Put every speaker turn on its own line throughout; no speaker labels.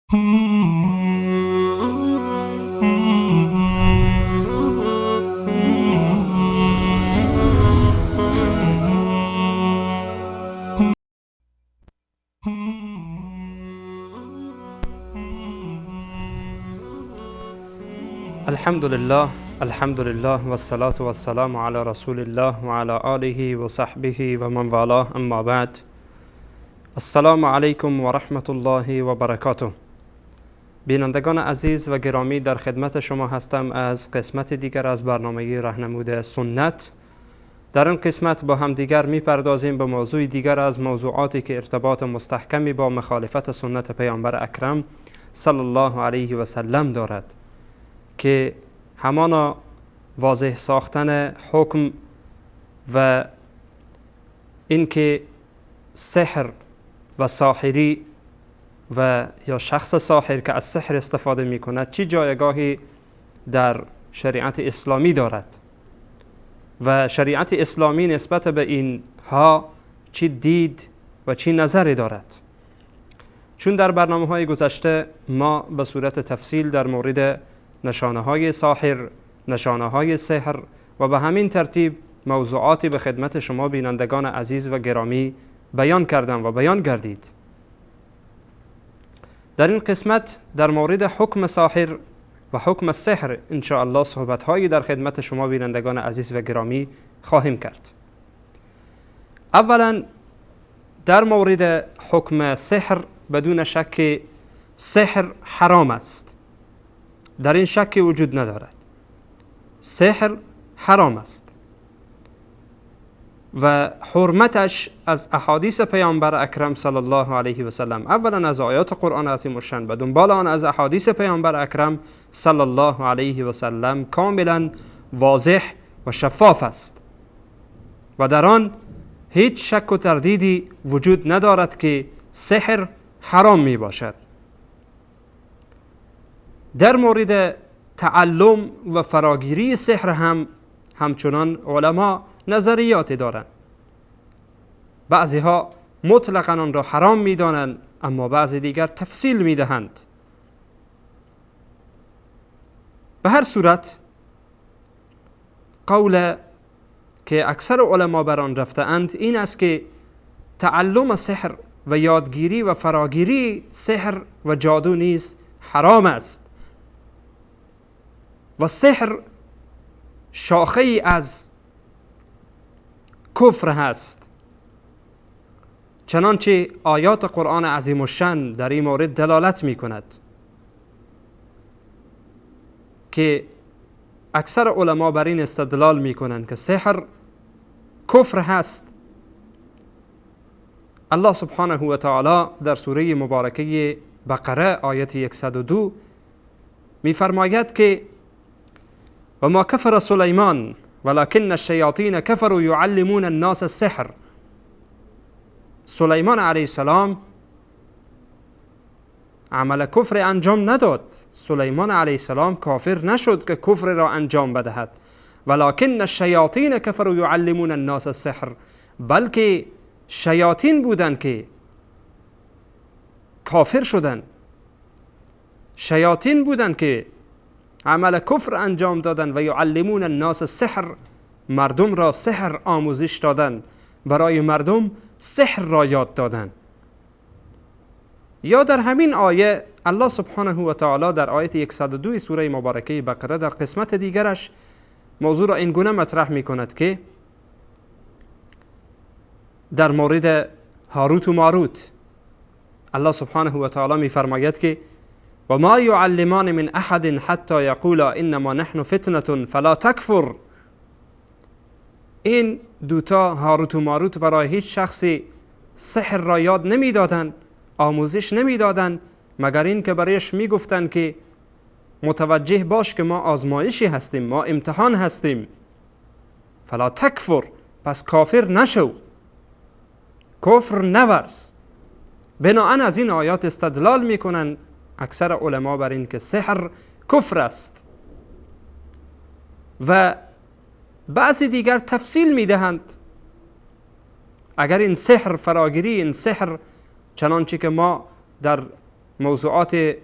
الحمد لله الحمد لله والصلاة والسلام على رسول الله وعلى آله وصحبه ومن والاه، اما بعد. السلام علیکم و رحمت الله و برکاته. بینندگان عزیز و گرامی، در خدمت شما هستم از قسمت دیگر از برنامه رهنمود سنت. در این قسمت با هم دیگر میپردازیم به موضوع دیگر از موضوعاتی که ارتباط مستحکمی با مخالفت سنت پیامبر اکرم صلی الله علیه و سلم دارد، که همانا واضح ساختن حکم و اینکه سحر و ساحری و یا شخص ساحر که از سحر استفاده می کند چی جایگاهی در شریعت اسلامی دارد و شریعت اسلامی نسبت به اینها چی دید و چی نظری دارد. چون در برنامه های گذشته ما به صورت تفصیل در مورد نشانه های ساحر، نشانه های سحر و به همین ترتیب موضوعاتی به خدمت شما بینندگان عزیز و گرامی بیان کردم و بیان گردید. در این قسمت در مورد حکم ساحر و حکم سحر ان شاء الله صحبت هایی در خدمت شما بینندگان عزیز و گرامی خواهیم کرد. اولا در مورد حکم سحر، بدون شک سحر حرام است، در این شکی وجود ندارد. سحر حرام است و حرمتش از احادیث پیامبر اکرم صلی الله علیه و سلم، اولا از آیات قرآن عظیم الشان و دنبال آن از احادیث پیامبر اکرم صلی الله علیه و سلم کاملا واضح و شفاف است و در آن هیچ شک و تردیدی وجود ندارد که سحر حرام می باشد. در مورد تعلم و فراگیری سحر هم همچنان علما نظریات دارند. بعضی ها مطلقاً آن را حرام می دانند، اما بعضی دیگر تفصیل می دهند. به هر صورت قول که اکثر علما بر آن رفته اند این است که تعلم سحر و یادگیری و فراگیری سحر و جادو نیز حرام است و سحر شاخه ای از کفر هست، چنانچه آیات قرآن عظیم الشان در این مورد دلالت می کند که اکثر علما بر این استدلال می کنند که سحر کفر هست. الله سبحانه و تعالی در سوره مبارکه بقره آیت 102 می فرماید که و ما کفر سلیمان ولكن الشیاطین کفروا یعلمون الناس السحر. سلیمان علیه السلام عمل کفر انجام نداد، سلیمان علیه السلام کافر نشد که کفر را انجام بدهد، ولكن الشیاطین کفروا یعلمون الناس السحر، بلکه شیاطین بودند که کافر شدند، شیاطین بودند که عمل کفر انجام دادند و یعلمون الناس السحر، مردم را سحر آموزش دادند، برای مردم سحر را یاد دادند. یا در همین آیه الله سبحانه و تعالی در آیت 102 سوره مبارکه بقره در قسمت دیگرش موضوع را اینگونه مطرح می کند که در مورد هاروت و ماروت الله سبحانه و تعالی می فرماید که و ما یعلمان من احد حتی یقولا انما نحن فتنة فلا تکفر. این دوتا هاروت و ماروت برای هیچ شخصی سحر را یاد نمیدادند، آموزش نمیدادند، مگر این که برایش میگفتند که متوجه باش که ما آزمایشی هستیم، ما امتحان هستیم، فلا تکفر، پس کافر نشو، کفر نورز. بناهن از این آیات استدلال میکنند اکثر علما بر این که سحر کفر است و بعضی دیگر تفصیل میدهند. اگر این سحر فراگیری، این سحر چنانچه که ما در موضوعات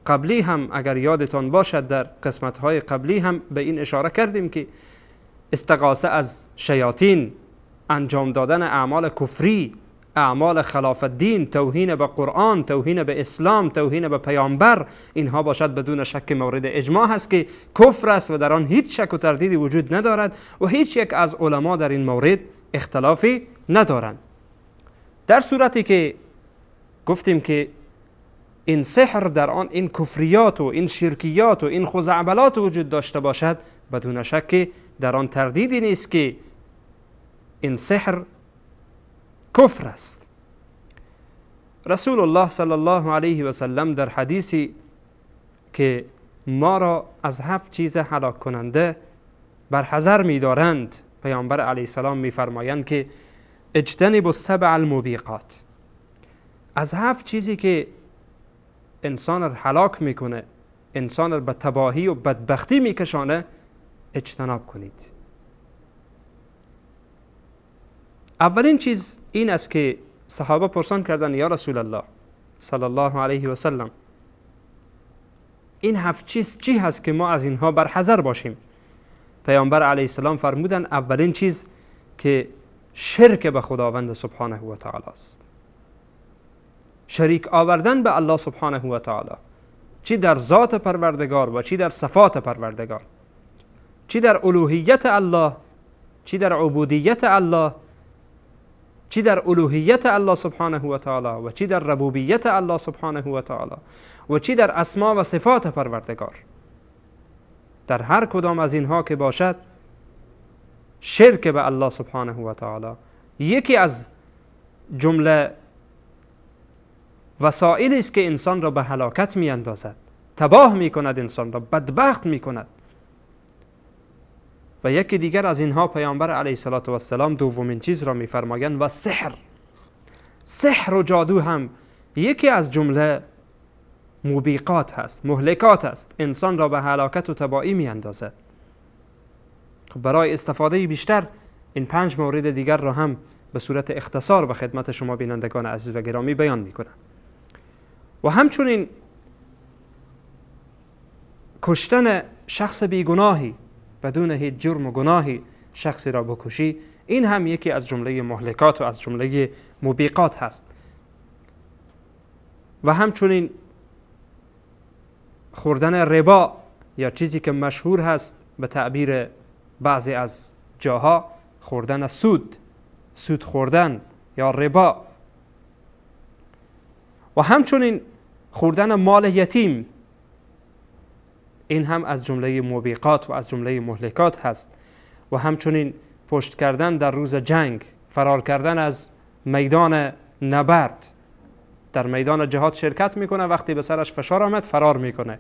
قبلی هم اگر یادتان باشد در قسمت‌های قبلی هم به این اشاره کردیم که استغاثه از شیاطین، انجام دادن اعمال کفری، اعمال خلاف دین، توهین به قرآن، توهین به اسلام، توهین به پیامبر، اینها باشد بدون شک مورد اجماع هست که کفر است و در آن هیچ شک و تردیدی وجود ندارد و هیچ یک از علما در این مورد اختلافی ندارند. در صورتی که گفتیم که این سحر در آن این کفریات و این شرکیات و این خزعبلات وجود داشته باشد، بدون شک در آن تردیدی نیست که این سحر کفر است. رسول الله صلی الله علیه و سلم در حدیثی که ما را از 7 چیز هلاک کننده بر حذر می دارند، پیامبر علیه السلام می فرمایند که اجتنبوا السبع الموبقات، از 7 چیزی که انسان را هلاک میکنه، انسان را به تباهی و بدبختی میکشانه، اجتناب کنید. اولین چیز این است که صحابه پرسان کردن یا رسول الله صلی الله علیه و سلم، این 7 چیز چی هست که ما از اینها برحذر باشیم؟ پیامبر علیه السلام فرمودن اولین چیز که شرک به خداوند سبحانه و تعالی است، شریک آوردن به الله سبحانه و تعالی، چی در ذات پروردگار و چی در صفات پروردگار، چی در الوهیت الله، چی در عبودیت الله، چی در الوهیت الله سبحانه و تعالی و چی در ربوبیت الله سبحانه و تعالی و چی در اسما و صفات پروردگار. در هر کدام از اینها که باشد شرک به الله سبحانه و تعالی یکی از جمله وسایلی است که انسان را به هلاکت می اندازد، تباه می کند، انسان را بدبخت می کند. و یکی دیگر از اینها پیامبر علیه السلام دومین چیز را می‌فرمایند و سحر. سحر و جادو هم یکی از جمله موبقات هست، مهلکات است، انسان را به هلاکت و تباهی می‌اندازد. برای استفاده بیشتر این 5 مورد دیگر را هم به صورت اختصار به خدمت شما بینندگان عزیز و گرامی بیان می‌کنم. و همچنین کشتن شخص بیگناهی، بدون هیچ جرم و گناهی شخصی را بکشی، این هم یکی از جمله مهلکات و از جمله موبقات هست. و همچنین خوردن ربا یا چیزی که مشهور هست به تعبیر بعضی از جاها خوردن سود، سود خوردن یا ربا. و همچنین خوردن مال یتیم، این هم از جمله موبقات و از جمله مهلکات هست. و همچنین پشت کردن در روز جنگ، فرار کردن از میدان نبرد، در میدان جهاد شرکت میکنه، وقتی به سرش فشار آمد فرار میکنه،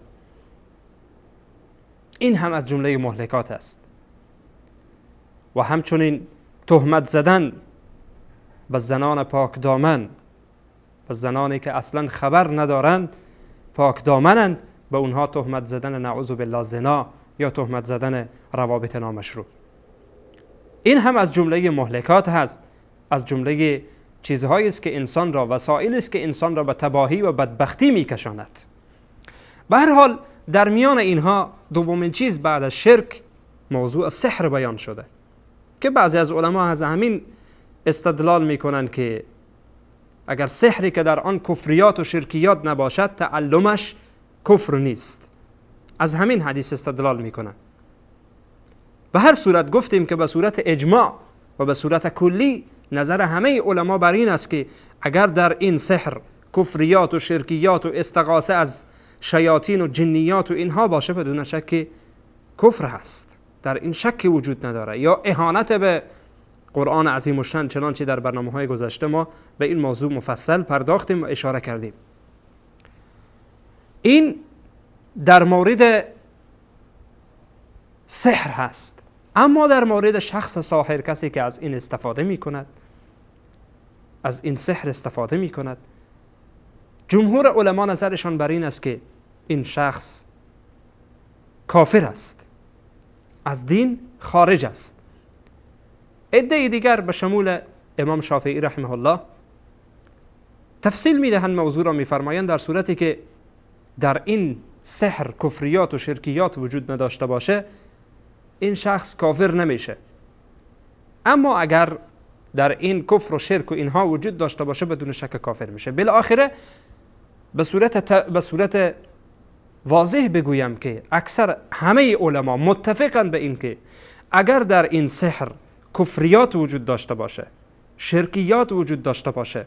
این هم از جمله مهلکات است. و همچنین تهمت زدن به زنان پاک دامن، به زنانی که اصلا خبر ندارند، پاک دامنند، به اونها تهمت زدن نعوذ بالله زنا یا تهمت زدن روابط نامشروع، این هم از جمله مهلکات هست، از جمله چیزهایی است که انسان را، وسایلی است که انسان را به تباهی و بدبختی میکشاند. به هر حال در میان اینها دومین چیز بعد از شرک موضوع سحر بیان شده که بعضی از علما از همین استدلال میکنند که اگر سحری که در آن کفریات و شرکیات نباشد تعلمش کفر نیست، از همین حدیث استدلال میکنند. به هر صورت گفتیم که به صورت اجماع و به صورت کلی نظر همه علما بر این است که اگر در این سحر کفریات و شرکیات و استغاثه از شیاطین و جنیات و اینها باشه بدون شک کفر هست، در این شک وجود نداره، یا اهانت به قرآن عظیم الشان، چنانچه در برنامه‌های گذشته ما به این موضوع مفصل پرداختیم و اشاره کردیم. این در مورد سحر هست. اما در مورد شخص ساحر، کسی که از این استفاده می کند، از این سحر استفاده می کند، جمهور علما نظرشان بر این است که این شخص کافر است، از دین خارج است. عده دیگر به شمول امام شافعی رحمه الله تفصیل میدهند موضوع را، میفرمایند در صورتی که در این سحر کفریات و شرکیات وجود نداشته باشه این شخص کافر نمیشه، اما اگر در این کفر و شرک و اینها وجود داشته باشه بدون شک کافر میشه. بالاخره به صورت واضح بگویم که اکثر همه علما متفقن به این که اگر در این سحر کفریات وجود داشته باشه، شرکیات وجود داشته باشه،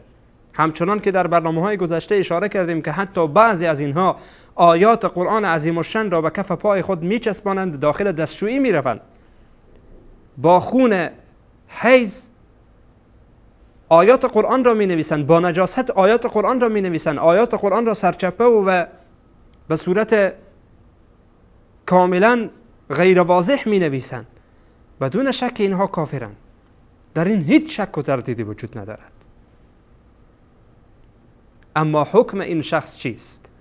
همچنان که در برنامه‌های گذشته اشاره کردیم که حتی بعضی از اینها آیات قرآن عظیم الشان را به کف پای خود میچسبانند، داخل دستشویی میروند، با خون حیض آیات قرآن را می نویسند، با نجاست آیات قرآن را می نویسند، آیات قرآن را سرچپه و به صورت کاملا غیر واضح می نویسند. بدون شک اینها کافرند، در این هیچ شک و تردیدی وجود ندارد. اما حکم این شخص چیست؟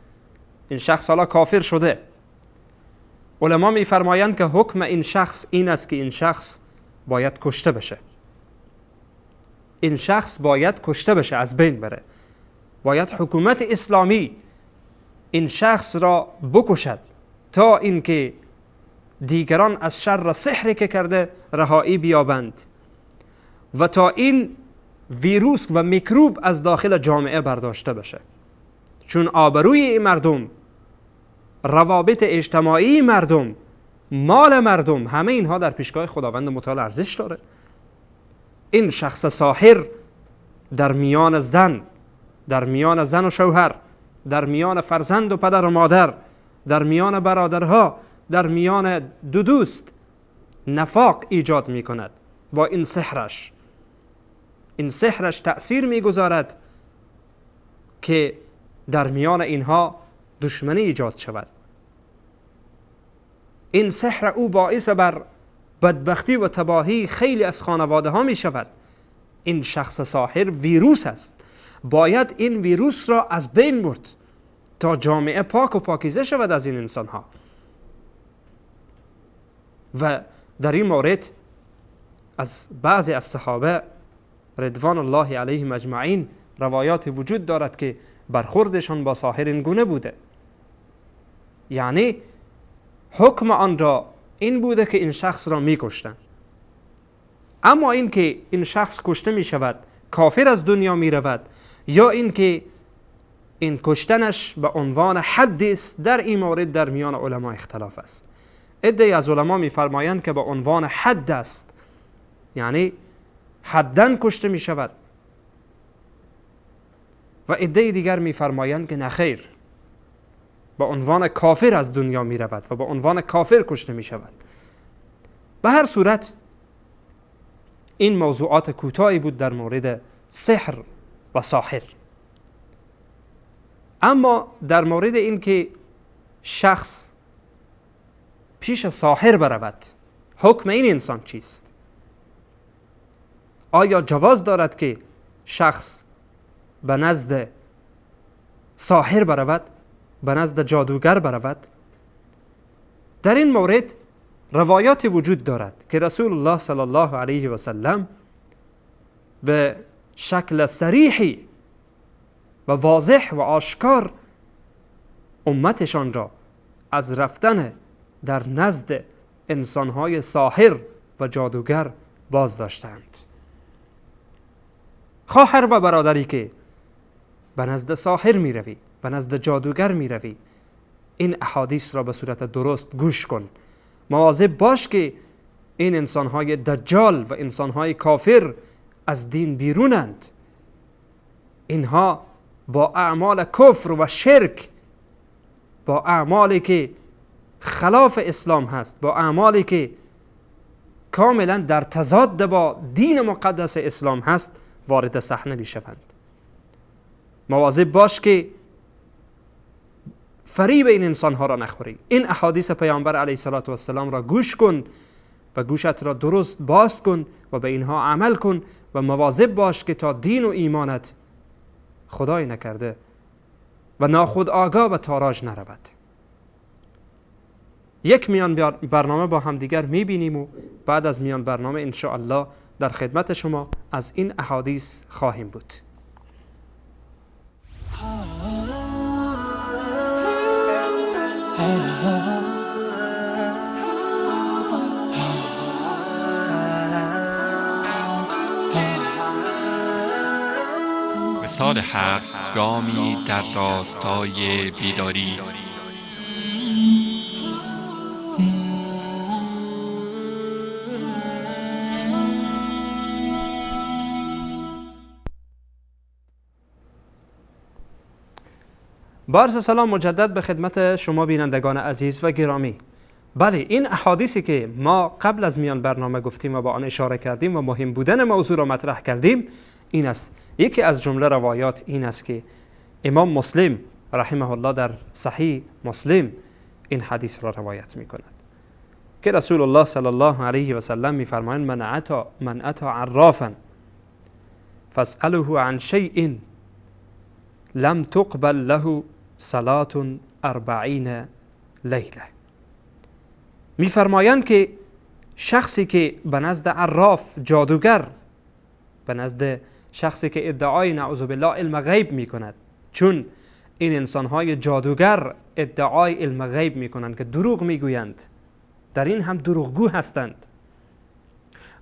این شخص حالا کافر شده. علما می فرمایند که حکم این شخص این است که این شخص باید کشته بشه. این شخص باید کشته بشه، از بین بره. باید حکومت اسلامی این شخص را بکشد تا اینکه دیگران از شر سحری که کرده رهایی بیابند و تا این ویروس و میکروب از داخل جامعه برداشته بشه. چون آبروی این مردم، روابط اجتماعی مردم، مال مردم، همه اینها در پیشگاه خداوند متعال ارزش داره. این شخص ساحر در میان زن، در میان زن و شوهر، در میان فرزند و پدر و مادر، در میان برادرها، در میان دو دوست نفاق ایجاد می کند. با این سحرش، این سحرش تأثیر می گذارد که در میان اینها دشمنی ایجاد شود. این سحر او باعث بر بدبختی و تباهی خیلی از خانواده ها می شود. این شخص ساحر ویروس است، باید این ویروس را از بین برد تا جامعه پاک و پاکیزه شود از این انسان ها. و در این مورد از بعضی از صحابه رضوان الله علیهم اجمعین روایات وجود دارد که برخوردشان با ساحر این گونه بوده، یعنی حکم آن را این بوده که این شخص را میکشتند. اما این که این شخص کشته می شود، کافر از دنیا می رود، یا این که این کشتنش به عنوان حد است، در این مورد در میان علما اختلاف است. عده‌ای از علما میفرمایند که به عنوان حد است، یعنی حداً کشته می شود، و عده‌ای دیگر میفرمایند که نخیر، به عنوان کافر از دنیا می رود و به عنوان کافر کشته می شود. به هر صورت این موضوعات کوتاهی بود در مورد سحر و ساحر. اما در مورد این که شخص پیش ساحر برود، حکم این انسان چیست؟ آیا جواز دارد که شخص به نزد ساحر برود، به نزد جادوگر برود؟ در این مورد روایات وجود دارد که رسول الله صلی الله علیه و سلم به شکل صریحی و واضح و آشکار امتشان را از رفتن در نزد انسانهای ساحر و جادوگر باز داشتند. خواهر و برادری که به نزد ساحر می روی، به نزد جادوگر می روی، این احادیث را به صورت درست گوش کن. مواظب باش که این انسانهای دجال و انسانهای کافر از دین بیرونند. اینها با اعمال کفر و شرک، با اعمالی که خلاف اسلام هست، با اعمالی که کاملا در تضاد با دین مقدس اسلام هست، وارد صحنه میشوند. مواظب باش که فریب این انسانها را نخوری. این احادیث پیامبر علیه الصلاة والسلام را گوش کن و گوشت را درست باز کن و به اینها عمل کن و مواظب باش که تا دین و ایمانت خدای نکرده و ناخود آگاه به تاراج نرود. یک میان برنامه با همدیگر میبینیم و بعد از میان برنامه انشاءالله در خدمت شما از این احادیث خواهیم بود.
وصال حق گامی در راستای بیداری.
با عرض سلام مجدد به خدمت شما بینندگان عزیز و گرامی. بله، این احادیثی که ما قبل از میان برنامه گفتیم و با آن اشاره کردیم و مهم بودن موضوع را مطرح کردیم این است. یکی از جمله روایات این است که امام مسلم رحمه الله در صحیح مسلم این حدیث را روایت می کند که رسول الله صلی الله علیه و سلم می فرمایند من اتا عرافا فاسأله عن شیء لم تقبل له صلاة 40 لیله. می فرمایند که شخصی که به نزد عراف جادوگر، به نزد شخصی که ادعای نعوذ بالله علم غیب می کند، چون این انسانهای جادوگر ادعای علم غیب می کنند که دروغ می گویند، در این هم دروغگو هستند.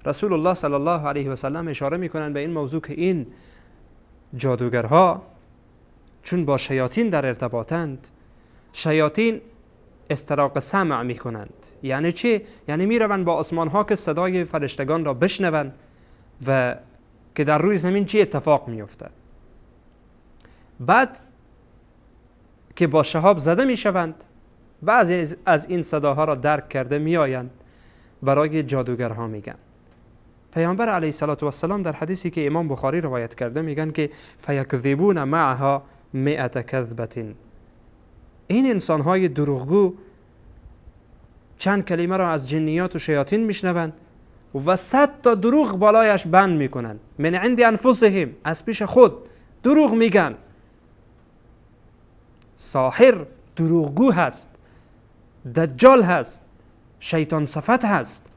رسول الله صلی الله علیه و سلم اشاره می کنند به این موضوع که این جادوگرها چون با شیاطین در ارتباطند، شیاطین استراق سمع می کنند. یعنی چه؟ یعنی می روند با آسمان ها که صدای فرشتگان را بشنوند و که در روی زمین چه اتفاق می افتد. بعد که با شهاب زده می شوند، بعضی از این صداها را درک کرده می آیند برای جادوگرها میگن. پیامبر علیه السلام در حدیثی که امام بخاری روایت کرده میگن که فیکذبون معها 100 کذبة. این انسانهای دروغگو چند کلمه را از جنیات و شیاطین میشنوند و 100 تا دروغ بالایش بند میکنند. من عند انفسهم، از پیش خود دروغ میگن. ساحر دروغگو هست، دجال هست، شیطان صفت هست.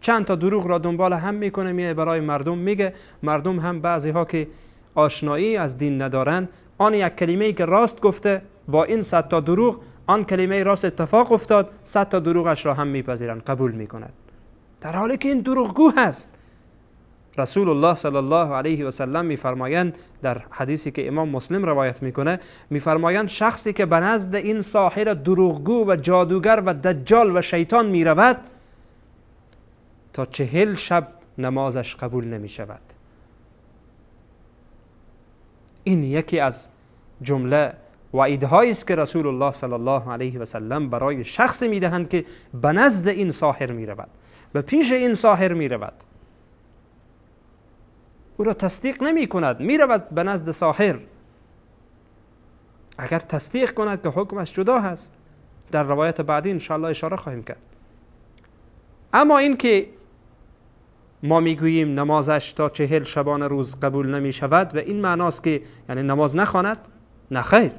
چند تا دروغ را دنبال هم میکنه، میه برای مردم میگه. مردم هم بعضی ها که آشنایی از دین ندارن، آن یک کلمه ای که راست گفته با این 100 تا دروغ، آن کلمه راست اتفاق افتاد، 100 تا دروغش را هم میپذیرن، قبول میکنن، در حالی که این دروغگو هست. رسول الله صلی الله علیه و سلم میفرمایند در حدیثی که امام مسلم روایت میکنه، میفرمایند شخصی که به نزد این ساحر دروغگو و جادوگر و دجال و شیطان میرود تا 40 شب نمازش قبول نمی شود. این یکی از جمله وعیدهایی است که رسول الله صلی الله علیه و سلم برای شخصی میدهند که به نزد این ساحر میرود، به پیش این ساحر میرود، او را تصدیق نمی کند، میرود به نزد ساحر. اگر تصدیق کند که حکمش جدا هست، در روایت بعدی انشاءالله اشاره خواهیم کرد. اما این که ما میگوییم نمازش تا 40 شبانه روز قبول نمی شود، و این معناست که یعنی نماز نخواند؟ نه خیر.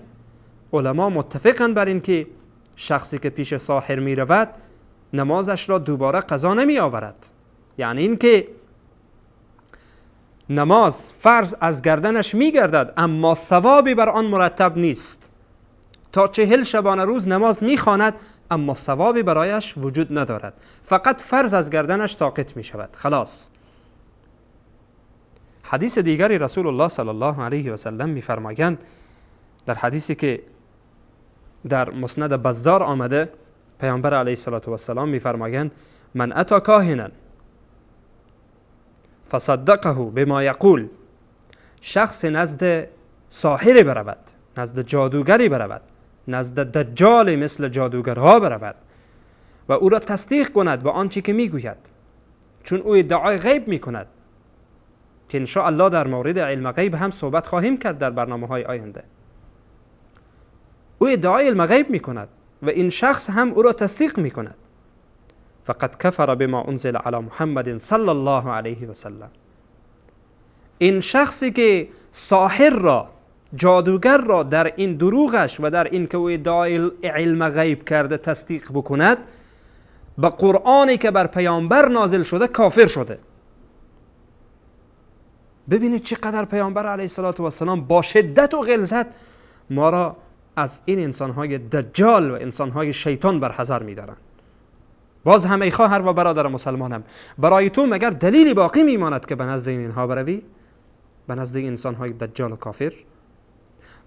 علما متفقند بر این که شخصی که پیش ساحر می رود نمازش را دوباره قضا نمی آورد. یعنی این که نماز فرض از گردنش می گردد، اما ثوابی بر آن مرتب نیست. تا 40 شبانه روز نماز می خواند، اما ثوابی برایش وجود ندارد، فقط فرض از گردنش ساقط می شود، خلاص. حدیث دیگری رسول الله صلی الله علیه و سلم می فرمایند در حدیثی که در مسند بزار آمده، پیامبر علیه السلام می فرمایند من اتا کاهنا فصدقه بما یقول، شخص نزد ساحری برود، نزد جادوگری برود، نزد دجال مثل جادوگرها برود و او را تصدیق کند با آنچه که میگوید، چون او ادعای غیب میکند که ان شاء الله در مورد علم غیب هم صحبت خواهیم کرد در برنامه های آینده. او ادعای علم غیب میکند و این شخص هم او را تصدیق میکند. فقد کفر بما انزل علی محمد صلی الله علیه و سلم. این شخصی که ساحر را، جادوگر را در این دروغش و در این که او ادعای علم غیب کرده تصدیق بکند، به قرآنی که بر پیامبر نازل شده کافر شده. ببینید چقدر پیامبر علیه السلام با شدت و غلظت ما را از این انسانهای دجال و انسانهای شیطان برحذر می‌دارند. باز هم ای خواهر و برادر مسلمانم، برای تو مگر دلیلی باقی میماند که به نزد اینها بروی؟ به نزد انسانهای دجال و کافر؟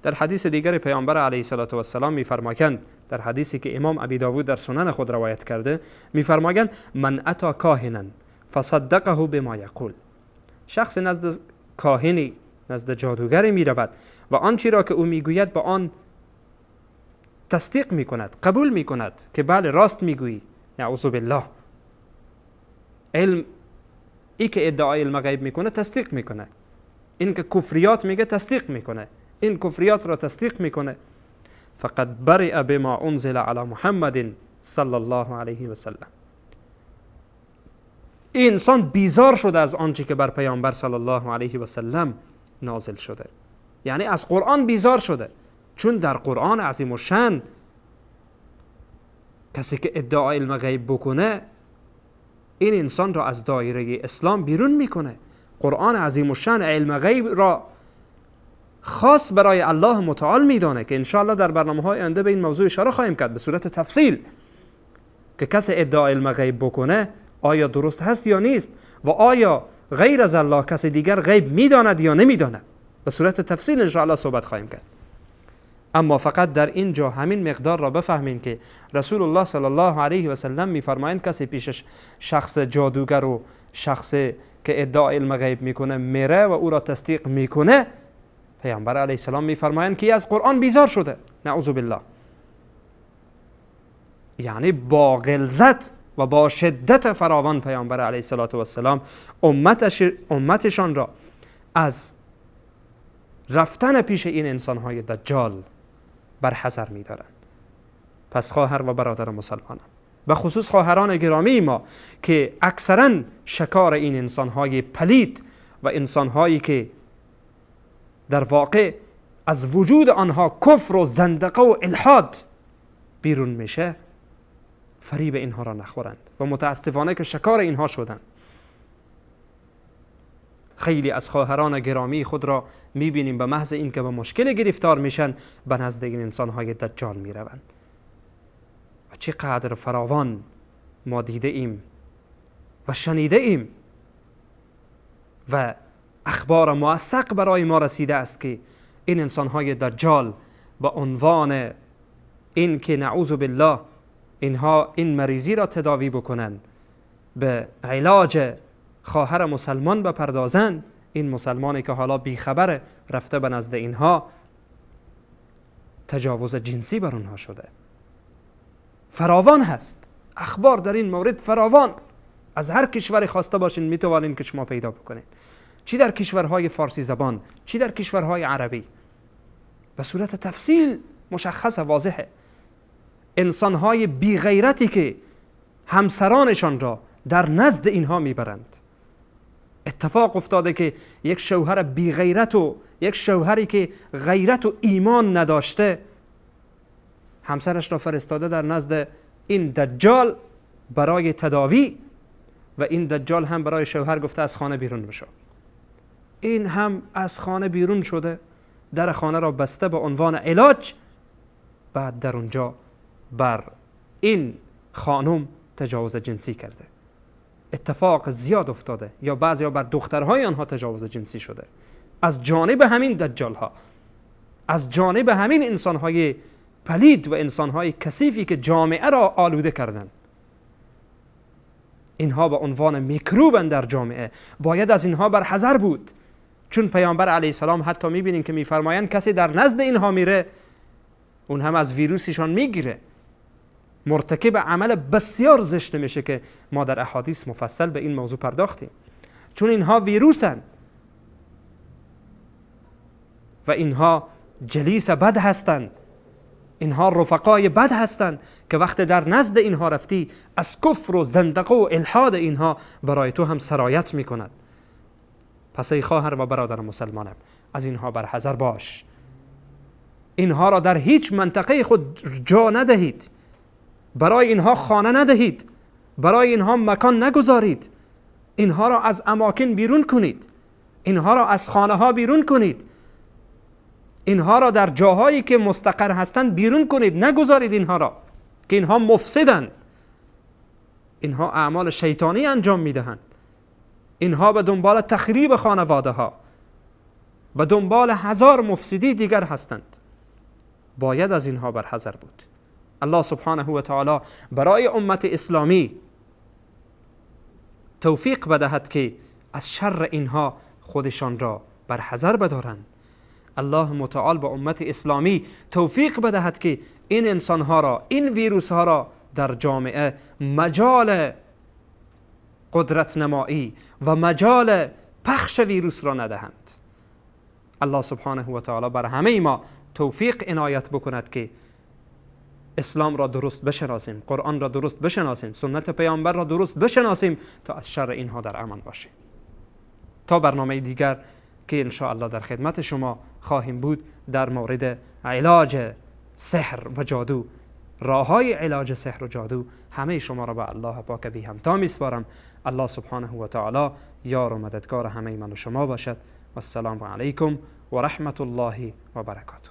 در حدیث دیگر پیامبر علیه السلام میفرمایند، در حدیثی که امام ابی داود در سنن خود روایت کرده، میفرمایند من اتا کاهنا فصدقه بما یقول. شخص نزد کاهنی، نزد جادوگری میرود و آنچه را که او میگوید با آن تصدیق میکند، قبول میکند که بله راست میگویی. نعوذ بالله. علم ای که ادعای علم غیب میکنه تصدیق میکنه، این که کفریات میگه تصدیق میکنه، این کفریات را تصدیق میکنه. فقد برئ بما انزل علی محمد صلی الله علیه و سلم. این انسان بیزار شده از آنچه که بر پیامبر صلی الله علیه و سلم نازل شده، یعنی از قرآن بیزار شده، چون در قرآن عظیم الشأن کسی که ادعای علم غیب بکنه این انسان را از دایره اسلام بیرون میکنه. قرآن عظیم الشأن علم غیب را خاص برای الله متعال میدانه که انشاءالله در برنامه های آینده به این موضوع اشاره خواهیم کرد به صورت تفصیل، که کسی ادعای علم غیب بکنه آیا درست هست یا نیست و آیا غیر از الله کسی دیگر غیب میداند یا نمیداند. به صورت تفصیل انشاءالله صحبت خواهیم کرد. اما فقط در اینجا همین مقدار را بفهمیم که رسول الله صلی الله علیه و سلم میفرمایند کسی پیشش شخص جادوگر و شخص که ادعای علم غیب میکنه میره و او را تصدیق میکنه، پیامبر علیه السلام میفرمایند که از قرآن بیزار شده. نعوذ بالله. یعنی با غلظت و با شدت فراوان پیامبر علیه السلام امتشان را از رفتن پیش این انسانهای دجال برحذر می‌دارند. پس خواهر و برادر مسلمانم، به خصوص خواهران گرامی ما که اکثرا شکار این انسانهای پلید و انسانهایی که در واقع از وجود آنها کفر و زندقه و الحاد بیرون میشه، فریب اینها را نخورند و متاسفانه که شکار اینها شدند. خیلی از خواهران گرامی خود را میبینیم به محض اینکه به مشکل گرفتار میشن به نزد این انسانهای دجال میروند. و چقدر فراوان ما دیده ایم و شنیده ایم و اخبار موثق برای ما رسیده است که این انسانهای دجال به عنوان این که نعوذ بالله اینها این مریضی را تداوی بکنند، به علاج خواهر مسلمان بپردازند، این مسلمانی که حالا بیخبر رفته به نزد اینها تجاوز جنسی بر اونها شده. فراوان هست اخبار در این مورد، فراوان. از هر کشوری خواسته باشین میتوانین که شما پیدا بکنین، چی در کشورهای فارسی زبان، چی در کشورهای عربی، به صورت تفصیل مشخص واضحه. انسانهای بیغیرتی که همسرانشان را در نزد اینها میبرند. اتفاق افتاده که یک شوهر بیغیرت و یک شوهری که غیرت و ایمان نداشته همسرش را فرستاده در نزد این دجال برای تداوی و این دجال هم برای شوهر گفته از خانه بیرون بشو. این هم از خانه بیرون شده، در خانه را بسته به عنوان علاج، بعد در اونجا بر این خانم تجاوز جنسی کرده. اتفاق زیاد افتاده، یا بعضیا بر دخترهای آنها تجاوز جنسی شده از جانب همین دجال ها، از جانب همین انسانهای پلید و انسانهای کثیفی که جامعه را آلوده کردند. اینها به عنوان میکروبن در جامعه، باید از اینها برحذر بود. چون پیامبر علیه السلام حتی میبینیم که میفرمایند کسی در نزد اینها میره اون هم از ویروسشان میگیره، مرتکب عمل بسیار زشت میشه که ما در احادیث مفصل به این موضوع پرداختیم. چون اینها ویروسن و اینها جلیس بد هستند، اینها رفقای بد هستند که وقت در نزد اینها رفتی از کفر و زندقه و الحاد اینها برای تو هم سرایت میکند. پس ای خواهر و برادر مسلمانم، از اینها برحذر باش. اینها را در هیچ منطقه خود جا ندهید، برای اینها خانه ندهید، برای اینها مکان نگذارید، اینها را از اماکن بیرون کنید، اینها را از خانه ها بیرون کنید، اینها را در جاهایی که مستقر هستند بیرون کنید، نگذارید اینها را که اینها مفسدند، اینها اعمال شیطانی انجام میدهند، اینها به دنبال تخریب خانواده ها، به دنبال هزار مفسدی دیگر هستند. باید از اینها برحذر بود. الله سبحانه و تعالی برای امت اسلامی توفیق بدهد که از شر اینها خودشان را برحذر بدارند. الله متعال به امت اسلامی توفیق بدهد که این انسانها را، این ویروس ها را در جامعه مجال قدرت نمایی و مجال پخش ویروس را ندهند. الله سبحانه و تعالی بر همه ما توفیق عنایت بکند که اسلام را درست بشناسیم، قرآن را درست بشناسیم، سنت پیامبر را درست بشناسیم تا از شر اینها در امان باشیم. تا برنامه دیگر که انشاءالله در خدمت شما خواهیم بود در مورد علاج سحر و جادو، راههای علاج سحر و جادو، همه شما را به الله پاک بی همتا میسپارم. الله سبحانه و تعالی یار و مددگار همه من و شما باشد. و السلام علیکم و رحمت الله و برکاته.